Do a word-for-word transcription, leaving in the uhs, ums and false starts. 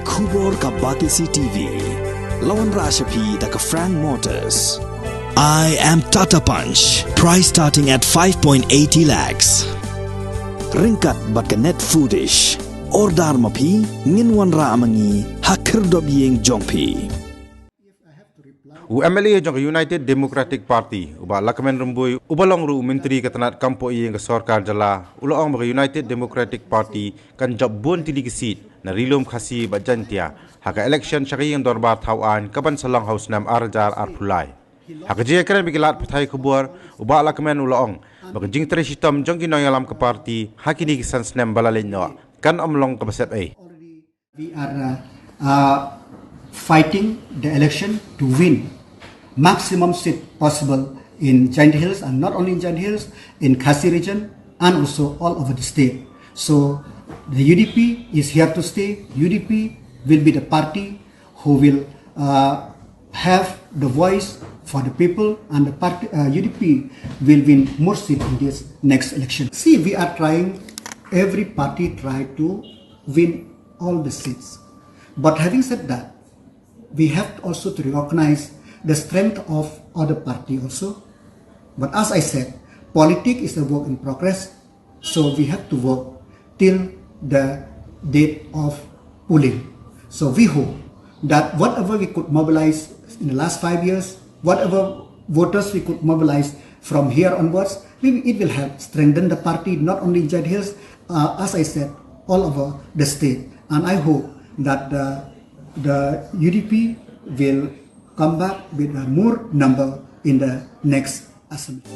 Khubor ka Batesi T V. La wanrah sha phi da ka Frank Motors. I am Tata Punch. Price starting at five point eighty lakhs. Ryngkat bad ka Net Foodish. Order ma phi, ngin wanrah ma ngi ha khyrdop ïing jong phi. U M L A jong ka United Democratic Party, u Bah Lahkmen Rymbui, uba long ruh u Myntri ka tnad kam poh ïing ka sorkar jylla, u la ong ba ka United Democratic Party kan jop bun tylli ki seat na Ri-lum Khasi bad Jaiñtia ha ka election sha ka ïing dorbar thaw aiñ kaban sa long ha u snem ar hajar arphew lai. Ha ka jingïakren bad ki lad pathai khubor, u Bah Lahkmen u la ong ba ka jingtrei shitom jong ki nongïalam ka party ha kine ki san snem ba la leit noh kan ym long kaba sep ei. We are uh, uh, fighting the election to win maximum seat possible in Jaintia Hills, and not only in Jaintia Hills, in Khasi region and also all over the state. So the U D P is here to stay. U D P will be the party who will uh, have the voice for the people, and the party uh, U D P will win more seat in this next election. See, we are trying, every party try to win all the seats. But having said that, we have also to recognize the strength of other party also. But as I said, politics is a work in progress, so we have to work till the date of polling. So we hope that whatever we could mobilize in the last five years, whatever voters we could mobilize from here onwards, we, it will help strengthen the party not only in Jaintia Hills, uh, as I said, all over the state. And I hope that the, the U D P will come back with a more number in the next assembly.